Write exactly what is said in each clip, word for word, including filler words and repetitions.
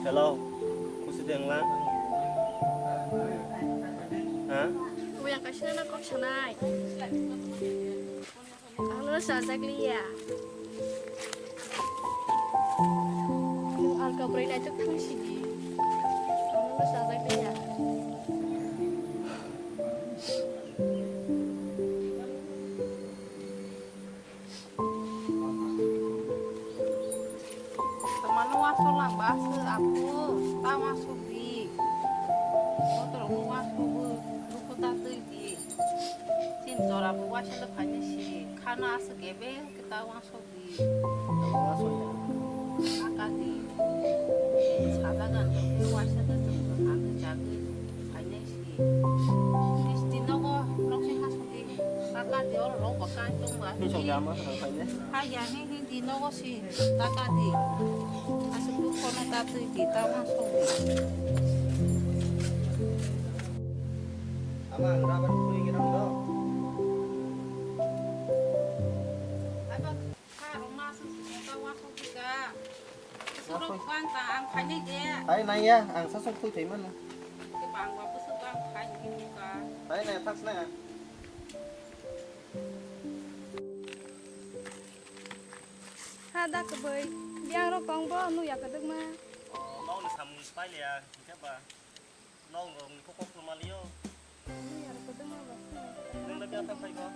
Hello, kusi dengla? Ha? Uya kaisa na kok sanai. Ang no sajak liya. Ang kaproi naitok thang sidi. Ang no sajak liya. Tomano waso lang ba aswk apu, ta waso di. Motor mo waso bu, duku ta twi di. Chin jora bu waisa le phaini si, khana aswk ebel ke ta waso di. Kaka di. Sajagan to ke waisa le jagwi phaini si. Misti nogo, nokni haso di. Kaka di oro rok bwkha tongba. Hai ya, ni, ni, di nogo si, taka di. Aswk duk kono ta twi di, ta wansok di. Ama, ang rabar puri girang do. Ai ba, ha, roma aswk ta wansok di ka. Surok bang ta, ang phaini de. Ai, nang ya, ang sasok twi thai mano. Ke bang wa, busuk bang phaini ka. Ai, nang, thak na. Ha da kwbwi, biyang rok tong bo, nukya kwdwkma. O, nokni samung pailiya, hwnkhe ba? Nok rokni kok kok kwmaliyo. Nukya rok kwdwkma ba. Nwng da biyang thang phaigo?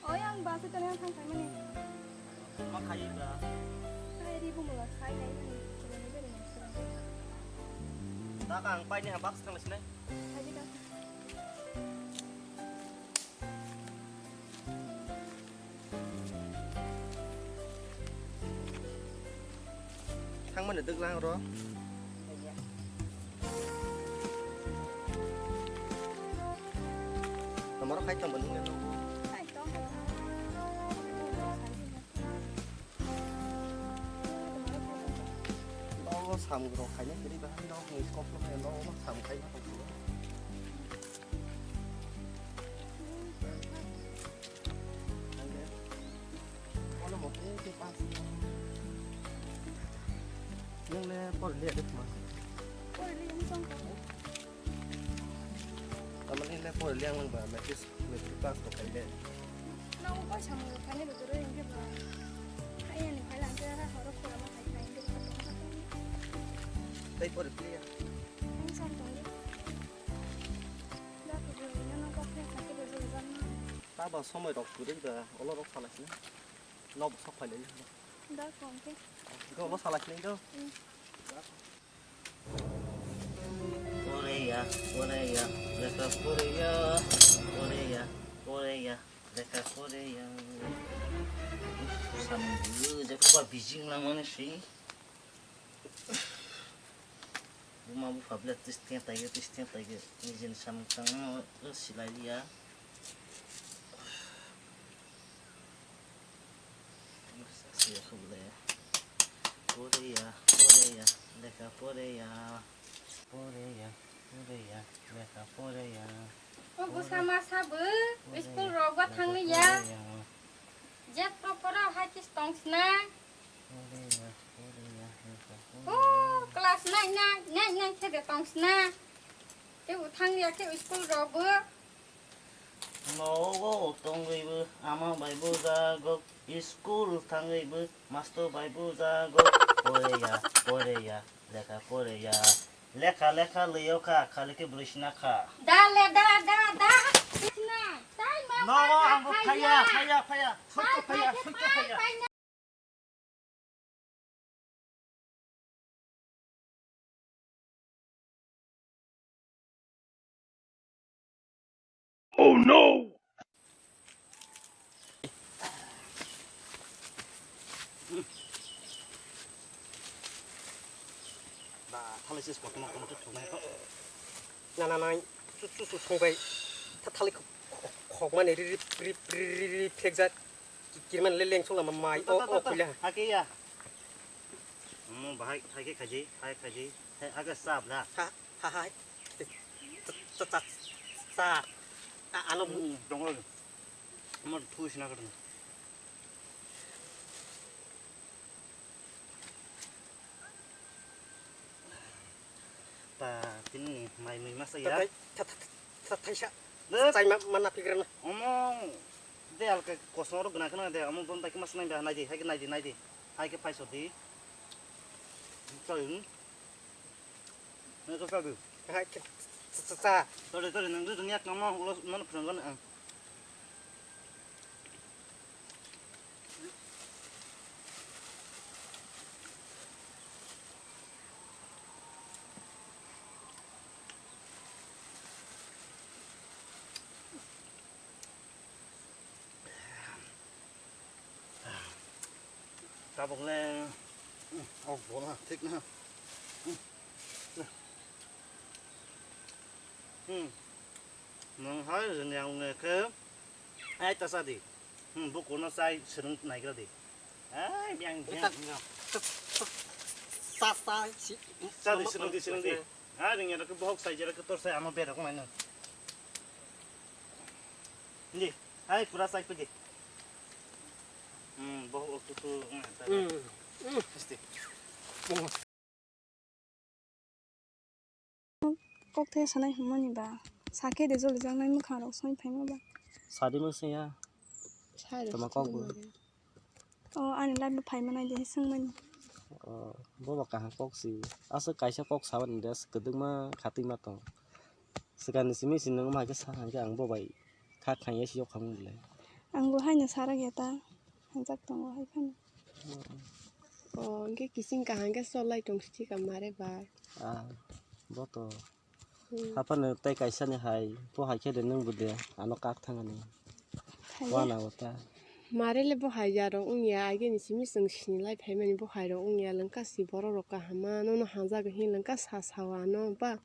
O, yang bus toni yang thang phaimani. Ma khaiwi ba? Khai ri bumula khai nai mani, chwlani beri nai chwlani. Da ka ang paini ha bus thang sinai. Phaidi ka. Thangmani dwglang ro. Tomorrow khai tongbo nung le no. Nogo samung rok khaina kwrwi bahai, nogo ni kok no khaina, nogo no samung khaina kok. Ano mote ke pas. Nwng le por le de ma. Tamani le por le ang ba, matrix, matrix pass ko khai de. Nogo paisa mo khai ne beto re ke ba. Hai ani khai lang ke ha horo khora ma khai khai ke ba. Tai por le ya. Ang sam tong de. Tabo somoi rok kwrwi ba, olo rok salai sini. Nobo sok phai lai. Da kong ke. Go olo salai sini do. Poreya, poreya, lekha poreya, poreya, poreya, lekha poreya. Samung bwlwi je koba bijing langmani si. Buma bupha bwlai twistiang taigwi, twistiang taigwi, nijini samung tangma silai liya. Poreya, poreya, lekha poreya. Poreya, poreya, lekha poreya. O bwsa masa bo school rogo thang liya. Jepro poro hai kis tong sna. O class nine na, nine nine khe de tong sna. Tei bo thang liya khe school rogo. Nogo tongwi bo ama bai bujago, school thangwi bo master bai bujago, poreya, poreya, lekha poreya. Lekha, lekha lwio kha, khali khe bwrwi sina kha. Da le da, da, da. Sina. Tai ma. Nogo pa angbo phaiya, phaiya, phaiya. Soito phaiya, soito phaiya. Oh no! Ba, thalai se kotorma kotorma khe thoknai kho. Na, na, nai, chu, chu, chu, songbai. Tha, thalai kho-, kho-, khokmani ri, ri, ri, ri, ri, phekjak. Ki-, kirmani le lengsong lama mai. Ta, ta, o, ta, o, ta, ta. Kuila. Hake ya. Mo bahai, hai khe khaji, hai khaji. Hai, aga sab la. Ha, ha, hai. Ta, ta, ta, sa. A, ano. Hmm, dongo. Mo thu sina kadna. Nai mui masa ya. Thai, tha-, tha-, tha-, tha-, thaisa. Dek. Chai ma, ma na pigrana. Omo. De alka kosong ro gana kana de. Omo bon daki mas nai ba nai di. Hai ke nai di, nai di. Hai ke paiso di. Chai, hmm. Nai ko sa di. Hai ke, sa, sa, sa. Sorry, sorry, nang du dunia kamo ulo man phrang gana. Tabuk le, hmm, oh, bola, thik na. Hmm. Hmm. Nwng hai rwngya wngya khe, ai ta cha di. Hmm, bukuno chai swrwng naigra di. Ai, biang, biang, biang. Sa, sa, si, chadi, swrwng di, swrwng di. Hai rwngya rok khe bohok chai jera khe tor sai ano berok nai nw. Di, hai pura chai pidi. Hmm, bohok tu tu, hmm, chai. Hmm. Hmm. Asti. Kok the sanai hwnmani ba. Sakhe de joli jaknai mwkhang rok soi phaima ba. Sadi mwsaya. Tama kok bo. O ani life bo phaima nai de swngmani. O, bo ba kaham kok si. Aswk kaisa kok sabani de aswk kwdwkma khatwi ma tong. Swkangni simi si nwng ma khe sa hai khe ang bo bai kha khaiya si yok khamung le. Ang bo haino sarak ya ta. Hanjak tongo hai phano. O, hwnkhe kising kaham khe cholai tong si thika mare bai. Ah, bo to. Hmm. Haphano tei kaisa ni hai, bo hai khe de nwng bo de, ano kak thangani. Thangya. Wana o ta. Mare le bo hai ya rok wngya, ageni simi chwng sinilai phaimani bo hai rok wngya, lwngka si borok rok kaham ma, nono hamjak hinwi lwngka sa sao ano ba,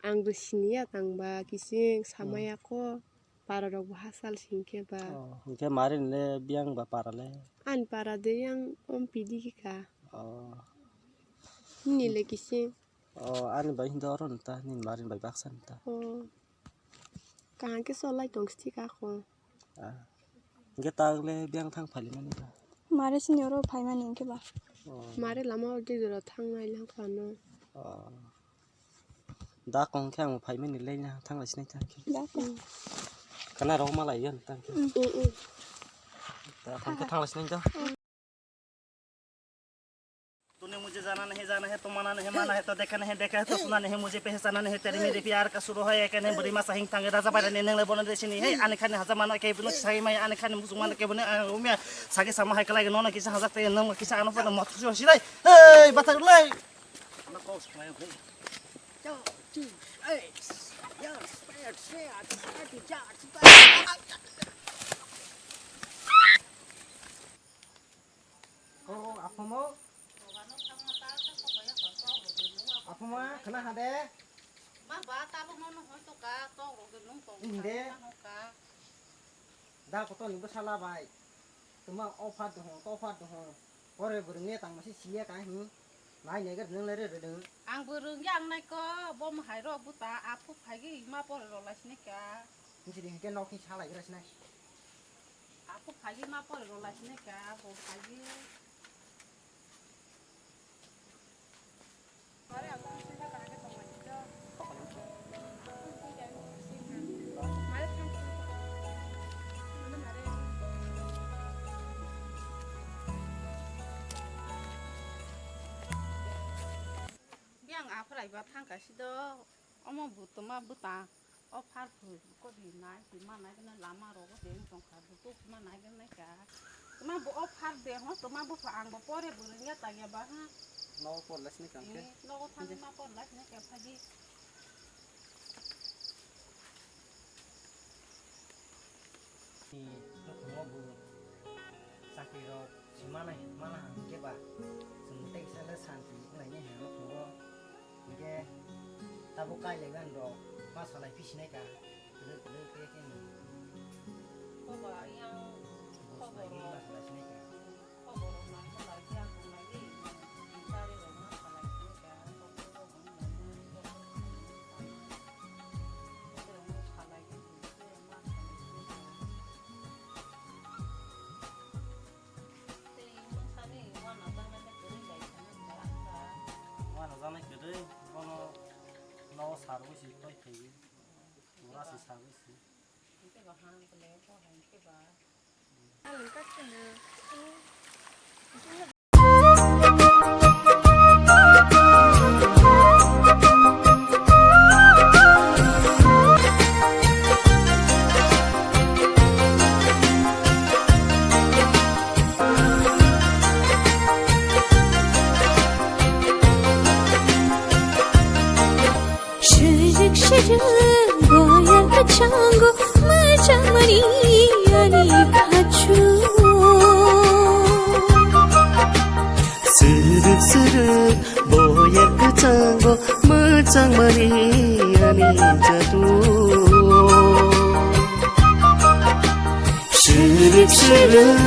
ang bo siniya tang ba, kising samaya kho. Para rok bo hachal sing khe ba. Oh, hwnkhe mari le biyang ba para le? Ani para de yang om pidi khe ka. Oh. Nini le kising. Oh, ani bai hinda oro nta, nini mari bai baksa nta. Oh. Kaham khe cholai tong sthi ka kho. Ah. Hwnkhe tak le biyang thang phali mani ba? Mari sini oro phai mani hwnkhe ba. Oh. Mari lama o de jora thang nai lang phano. Oh. Da kong khe ang phaimani leina thanglai sinai ta khe. Da kong. Kana rok malai yan ta khe. Mm. Mm, mm. Da kong khe thanglai sinai ta. तूने मुझे जाना नहीं जाना है, तो मना नहीं माना है, तो देखा नहीं देखा है, तो सुना नहीं मुझे पहचाना नहीं, तेरे मेरे प्यार का शुरू है, कहने बड़ी माँ सहिंग तंगे राजा बारे ने नंगले बोलने देसी नहीं है, आने खाने हजा मानो के बिनो सही मैं आने खाने मुझे मानो के बने उम्या सगे समा है कलाई नोना किसा हजा ते नंग किसा आनो पर मत खुशी होशी लाई, ए बता ले। Oh, aphamo? Aphama, khana ha de? Ma ba, tabuk no no hoi to ka, tok rok de nung tong. Inde. Ka no ka. Da koto ni bwsala bai. Tuma offer dohong, offer dohong. Pore bo rwngya tang masi siya ka hi. Nai nai gar nang lai re rwdwng. Ang bo rwngya ang nai ko, bo mahai rok buta, aphu phai gi ma pore rw lai sini ka. Nisi di hingke nok hi salai gra sinai. Aphu phai gi ma pore rw lai sini ka, bo phai gi. Biyang aphrai ba thangka sido, omo butuma bwta. O phar phu kodi nai, twi ma nai gwnai lama rogo de wng tong kha, buku ma nai gwnai ka. Tma bo o phar de ho, tma bo pha ang bo pore bo rwngya tangya ba ha. Nogo por lai sini kam khe. Eh, nogo thangwi ma por lai sini kam phagi. Ni nukhungo bo chakri rok si manai, mana hwn khe ba chwng tei kisa le santi wnglainai hwnwi nukhungo. Hingke tabuk kailaibani rok ma salai pisinai ka, kwlwi kwlwi khe khe ni. Kobo yang. Bo khobor salai gini rok, ma salai sinai ka. Khobor rok nang salai khe ang tonglai di, ang gari rok ma salai sinai ka, kobo rok nang salai sinai ka. Kobo rok nang salai khe khe ma salai sinai ka. Tei mungsani uanajaknai le kwrwi bai kheno wngkha. Uanajaknai kwrwi, bono nogo sarwi se twi Shiruk shiruk boyar kachango majamani ani kachu. Siruk siruk boyar kachango majamani ani jatu. Siruk siruk.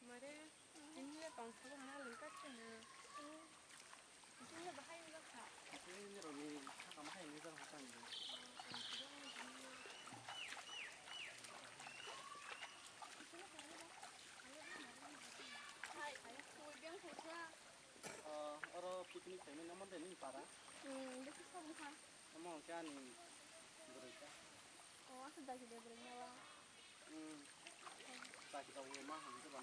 Mare, ini le tong thabo ma lengka khe na. Ini le bahai wngkha. Ini roni saka ma hai ni jang hatang ni. Hai, hai, koi beng koi kha. Oh, oro picnic time ni naman de ni para. Hmm, besi sabung kha. Amo kya ni bwrwi kha. Oh, asa dagi de bwrwi na wa. Hmm. Dagi da wo ma hang de ba